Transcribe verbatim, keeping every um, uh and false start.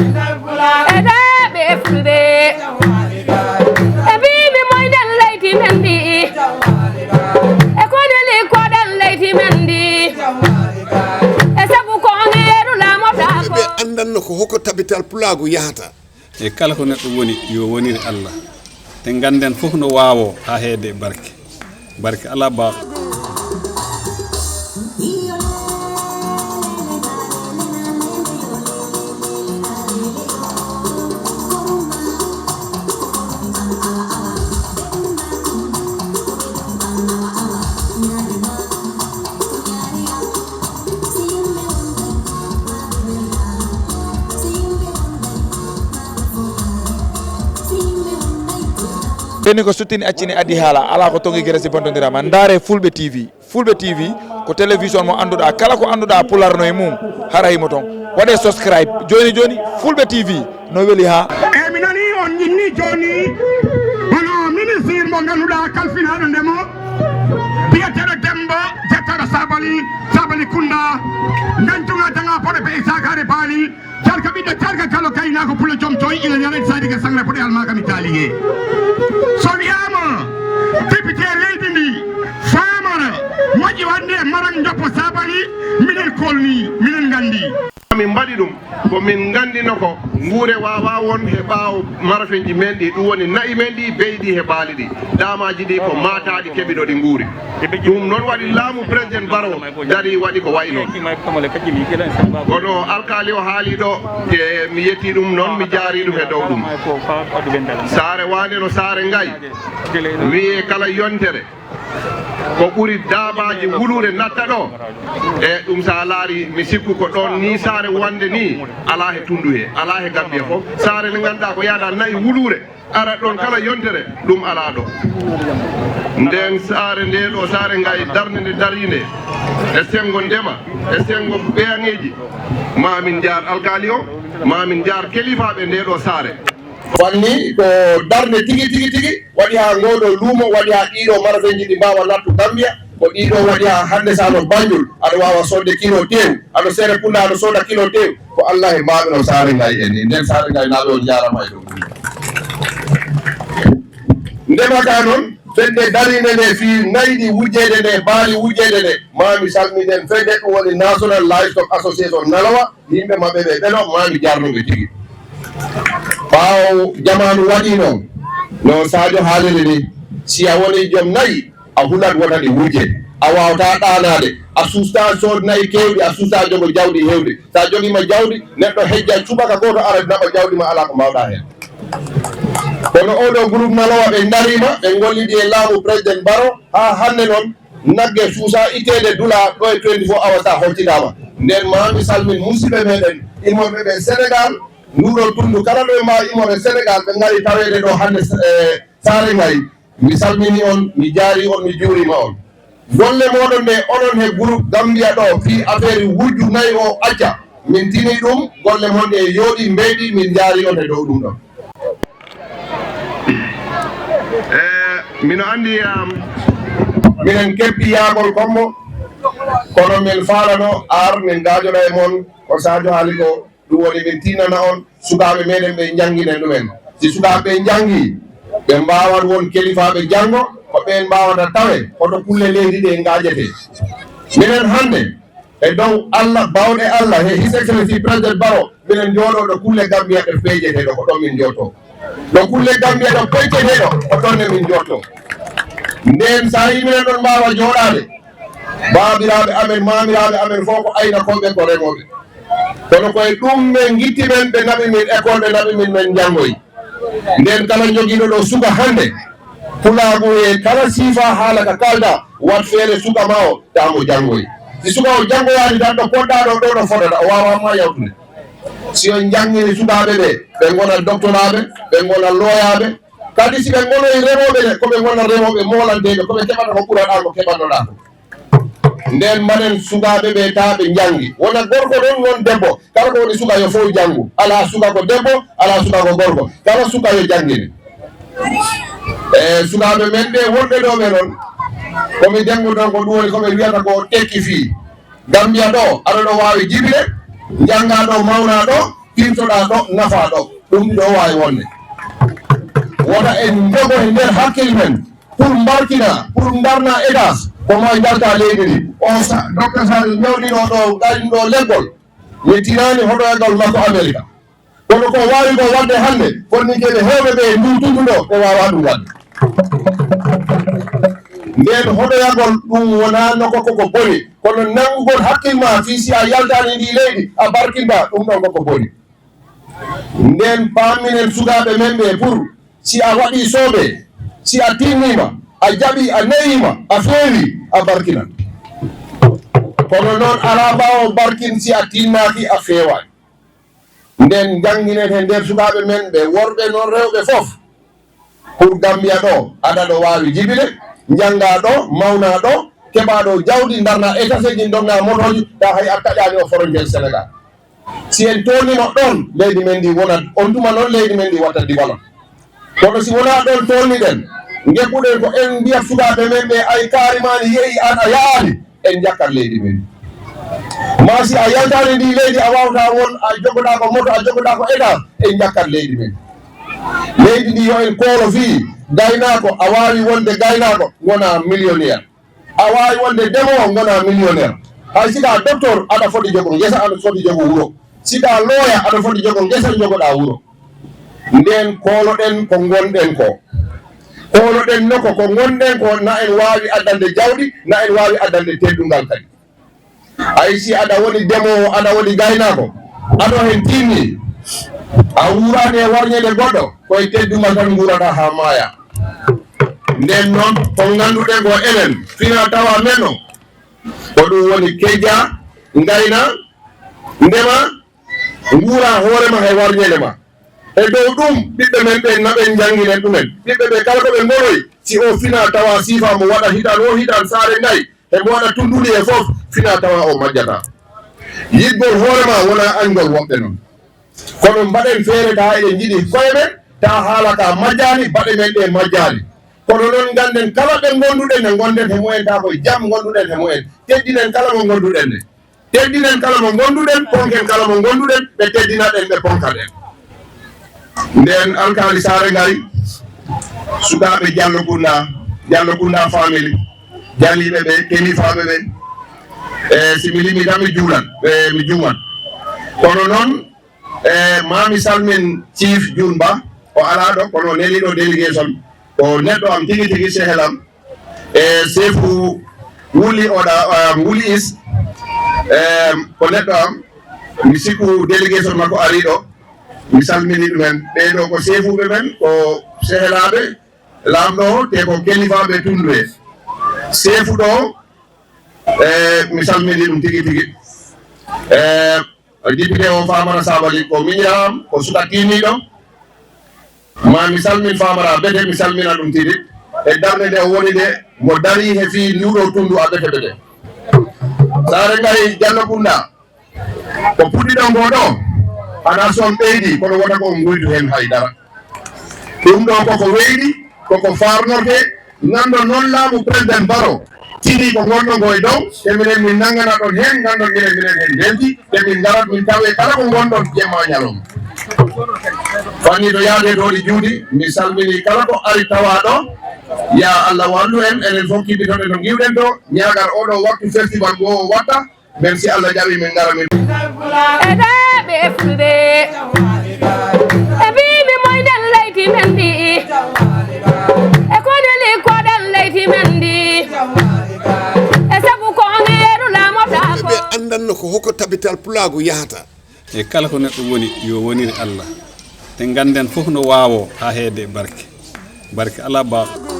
Eɗe ɓe fulɓe. E mbimi moyɗen leydi men ndi. E koneli koɗen leydi men ndi. E sabu ko on yeru lamotako. Ɓe anndanno ko hoko tabital pulaagu yahata. E kala ko neɗɗo woni, yo wonire Allah. Te ngannden fof no waawoo haa heede e barke. Barke alaa baaɗo. Ɓenni ko suttini accini addi haala, alaa ko tongi gere si bontondirama. Ndaare Fulɓe T V. Fulɓe T V ko télévision mo annduɗaa, kala ko annduɗaa Pulaar no e mum, hara himo toon. Waɗee subscribe jooni jooni, Fulɓe T V no weli haa. Eyi, mi nanii on ñinni jooni, hono ministre mo ngannduɗaa kalfinaaɗo ndemo, biyeteeɗo Demmba Jattara Sabali, Sabali Kunda, ngañtunga danga poɗo be e sakaare baali, Jarka ɓiɗɗo jarka kalo kaynaako pula jom toy ina ñaret saydi ke sangre poɗe almaka mi taaliye. So wiyaama député leydi ndi faamara moƴƴi wande maran joppo sabali minen kolni minen nganndi. Min mbaɗi ɗum ko min nganndino ko nguure waawaa won he ɓaawo marafenji men ɗi, ɗum woni na'i men ɗi, beyi ɗi he baali ɗi. Daamaaji ɗi ko maataaɗi keɓiɗo ɗi nguuri. Ɗum noon waɗi laamu président Baro dari waɗi ko wayi noon. Kono alkaali o haali ɗo, e mi yetti ɗum noon, mi jaari ɗum e dow ɗum. Saare waande no Saare Ngaye, wiyee kala yontere ko ɓuri daabaaji wuluure natta ɗo. E ɗum so a laari, mi sikku ko ɗoon ni Saare Waande ni, alaa he tunndu he, alaa he Gambiya fof. Saare nde ngannduɗaa ko yahata na'i wuluure, ara ɗoon kala yontere, ɗum alaa ɗo. Ndeen saare nde ɗo, Saare Ngaye, darnde nde darii nde, e senngo ndema, e senngo ɓeyaŋeeji, ma min njaar alkaali o, ma min njaar kelifaaɓe nde ɗo saare. Wanni ko darnde tigi, tigi, tigi, waɗi haa ngoo ɗo luumo, waɗi haa ɗii ɗo marafenji ɗi mbaawa nattu Gambiya, ko ɗii ɗo waɗi haa hannde so a no Banjul, aɗa waawa soodde kilo teewu, a no Serekunda, aɗa sooda kilo teewu, ko Allah e maaɓe no Saare Ngaye en ni. Nden Saare Ngaye naaɓe on njaarama e ɗum. Ndema ka noon, fedde darinde nde fii na'i ɗi wujjeede nde, baali wujjeede nde, maa mi salminen fedde ɗum woni National Livestock Association Nalawa, yimɓe maɓɓe ɓe ɓeɗo, maa mi jarnuɓe tigi. Ɓaawo jamaanu waɗi noon, no Sadio haaliri ni, si a woni joom na'i, a hulat wota ɗi wujje. A waawata ɗaanaade. A suustaa sood na'i keewɗi, a suustaa jogo jawdi heewde. So a jogiima jawdi, neɗɗo hejja cubaka gooto ara naɓa jawdi ma, alaa ko mbaawɗaa heen. Kono oo ɗoo groupe Nalawa ɓe ndariima, ɓe ngollidi e laamu président Baro, haa hannde noon nagge suusaa itteede dulaa ɗo e twenty-four hours a hoccitaama. Nden maa mi salmin musidɓe meɗen immorɓe ɓe Sénégal, nduɗo tunndu kala ɗo e maa immorde Sénégal, ɓe ngari taweede ɗo hannde, eh, Saare Ngaye. Mi salmini on, mi jaari on, mi juurima on. Golle moɗon ɗe onon he groupe Gambia ɗo fii affaire wujju na'i o acca. Min tini ɗum, golle mon ɗe yooɗi, mbeeɗi, min jaari on e dow ɗum ɗon. Eh, mino anndi, um, minen keppi yaagol kommo, kono min faalano ar min gaajoɗa e mon, ko Sadio haali ko. Ɗum woni min tinana on, sukaaɓe meɗen ɓe njannginen ɗumen. Si sukaaɓe ɓe njanngi, ɓe mbaawan won kelifaaɓe janngo, ko ɓeen mbaawata tawe, hoto kulle leydi ɗe ngaajete. Minen hannde, e dow Allah, bawɗe Allah, he His Excellency President Baro, minen njooɗoo ɗo kulle Gambia ɗe peejetee ɗo, ko ɗon min njooɗoo. Ɗo kulle Gambia ɗo peejetee ɗo, ko ɗon ne min njooɗoo. Ndeen so a yii minen ɗon mbaawa jooɗaade, baabiraaɓe amen, maamiraaɓe amen fof ko aynakooɓe, ko remooɓe. Kono ko e ɗum ɓe ngitti men, ɓe naɓi min école, ɓe naɓi min, min njanngoyi. Nden kala jogiiɗo ɗo suka hannde, pulaagu e kala siifa haala ka kaalda, wat feere suka ma o, taa mo janngoyi. Si suka o janngoyaani tan, ɗo poɗɗaa ɗo, ɗo ɗo fotata, o waawaa ma yawtude. Si on njanngini sukaaɓe ɓe, ɓe ngona doktoraaɓe, ɓe ngona looyaaɓe, kadi si ɓe ngonoyi remooɓe ne, ko ɓe ngona remooɓe moolanteeɓe, ko ɓe keɓata ko ɓuraɗaa ko keɓanoɗaa ko. Nden mbaɗen sukaaɓe ɓe taa ɓe njanngi. Wona gorko ɗon, won debbo. Kala ko woni suka yo fof janngu. Alaa suka ko debbo, alaa suka ko gorko. Kala suka yo janngine. E sukaaɓe men ɓe wonɓe ɗo ɓe noon, ko mi janngu ɗon ko ɗum woni ko ɓe wiyata ko tekki fii. Gambia ɗo, aɗa ɗo waawi jibile, njannga ɗo, mawna ɗo, Tintoɗaa ɗo, nafaa ɗo. Ɗum ɗo waawi wonde. Wota en njogo e nder hakkil men pour mbarkina, pour ndarna étage, ko ma jalta leydi ndi. On sa, docteur Sall ñawɗino ɗo, ɗaɗi ɗo leggol. Mi tinaani hotoyagol makko Amerika. Kono ko waawi ko waɗde hannde, konninkeeɓe heewɓe ɓe e ndu tundu ɗo, ɓe waawaa ɗum waɗde. Nden hoɗoyagol ɗum wonaa no ko koko boni, kono nanngugol hakkil ma fii si a yaltaani ndi leydi, a barkinta ɗum ɗon koko boni. Nden paaminen sukaaɓe men ɓe pour si a waɗii soobee, si a tinniima, a jaɓii, a neyiima, a feewii, a barkinan. Kono noon alaa ɓaawo barkin si a tinnaaki, a feewaani. Nden njannginen he nder sukaaɓe men ɓe worɓe noon rewɓe fof. Pour Gambia ɗo, aɗa ɗo waawi jibile, njanngaa ɗo, mawnaa ɗo, keɓaa ɗo jawdi, ndarnaa étageji, ndonnaa motooji, tawa hay a taƴaani o frontière Sénégal. Si en toolniima ɗoon, leydi men ndi wonat, on tuma noon leydi men ndi watta dibalon. Kono si wonaa ɗoon toolniɗen, ngeɓɓuɗen ko en mbiyat sukaaɓe men ɓe ay kaari maani yehi aan a yahaani, en njakkat leydi men. Ma si a yaltaani ndi leydi a waawataa won a jogoɗaa ko moto a jogoɗaa ko étage, en njakkat leydi men. Leydi ndi yo en koolo fii gaynaako a waawi wonde gaynaako wona millionnaire. A waawi wonde demoowo ngona millionnaire. Hay si ka docteur aɗa foti jogo ngesa aɗa foti jogo wuro. Si ka looya aɗa foti jogo ngesa jogoɗaa wuro. Nden kooloɗen ko ngonɗen ko. Kooloɗen no ko ko ngonɗen ko na en waawi addande jawdi, na en waawi addande teddungal kadi. Hay si aɗa woni demoowo, aɗa woni gaynaako, aɗo hen tinni, a wuuraani e warñeede goɗɗo, ko e teddungal tan nguurata haa maaya. Nden noon ko ngannduɗen ko enen fina tawa men o, ko ɗum woni kejja, ngayna, ndema, nguura hoore ma e warñeede ma. E dow ɗum, ɓiɓɓe men ɓe na ɓen njannginen ɗumen. Ɓiɓɓe ɓe kala ko ɓe ngoloyi, si o fina tawa siifa mo waɗa hitan o hitan saare ngayi, e mo waɗa tunduɗi e fof, fina tawa o majjata. Yiɗgol hoore ma wona añgol woɓɓe noon. Kono mbaɗen feere tawa eɗen njiɗi koye men, tawa haala ka majjaani, baɗe men ɗe majjaani. Kono noon ngannden kala ɓe ngonduɗen ne ngonden he mumen tawa ko jam ngonduɗen he mumen. Teddinen kala mo ngonduɗen ne. Teddinen kala mo ngonduɗen, ponken kala mo ngonduɗen, ɓe teddinaɗen, ɓe ponkaɗen. Nden alkaali saare ngari, sukaaɓe Jallo Kunda, Jallo Kunda family, jaliiɓe ɓe, kelifaaɓe ɓe, e si mi limi tan mi juulan, e mi juuman. Kono noon, e maa mi salmin Chief Jun Ba, o alaa ɗo, kono o neliiɗo délégation, ko neɗɗo am tigi tigi, sehel am, e seefu wuli oɗa, um, wuli is, um, ko neɗɗo am, mi sikku délégation makko ari ɗo, mi salmini ɗumen. Ɓee ɗo ko seefuɓe men, ko sehelaaɓe laamɗo o, te ko kelifaaɓe tundu he. Seefu ɗo, e, mi salmini ɗum tigi tigi. E, député o Famara Sabali ko miñiraam, ko suka tiimiiɗo. Ma mi salmin Famara Bete, mi salmina ɗum tigi. E darnde nde o woni nde, mo dari he fii nduɗo tundu a Bete Bete. Saare ngayi Jallo Kunda, ko puɗɗiɗon ko ɗo, ana son ɓeydi, kono wota ko on nguytu heen hay dara. Ɗum ɗo koko weydi, koko farnorte, nanndo noon laamu président Baro, tini ko ngonɗo ngo e dow, te minen min nanngana ɗon heen, nganndon minen, minen heen ndenti, te min ngarat min tawe kala ko ngonɗon jemma ñalawma. Fanni to yaade to ɗi juuti, mi salmini kala ko ari tawa ɗo, ya Allah wallu en, enen fof kibbitoɗen to ngiwɗen to, ñaagar oɗo waktu festival ngo o watta, même si Allah jaɓi min ngara min. Ede ɓe fulɓe, e mbiimi moyɗen leydi men ndi, e koni likkoɗen leydi men ndi, e sabu ko on eeru laamoɗa ko. Ɓe anndanno ko hoko tabital pulaagu yahata. E kala ko neɗɗo woni, yo wonir Allah. Te ngannden fof no waawoo haa heede e barke. Barke alaa baawɗo.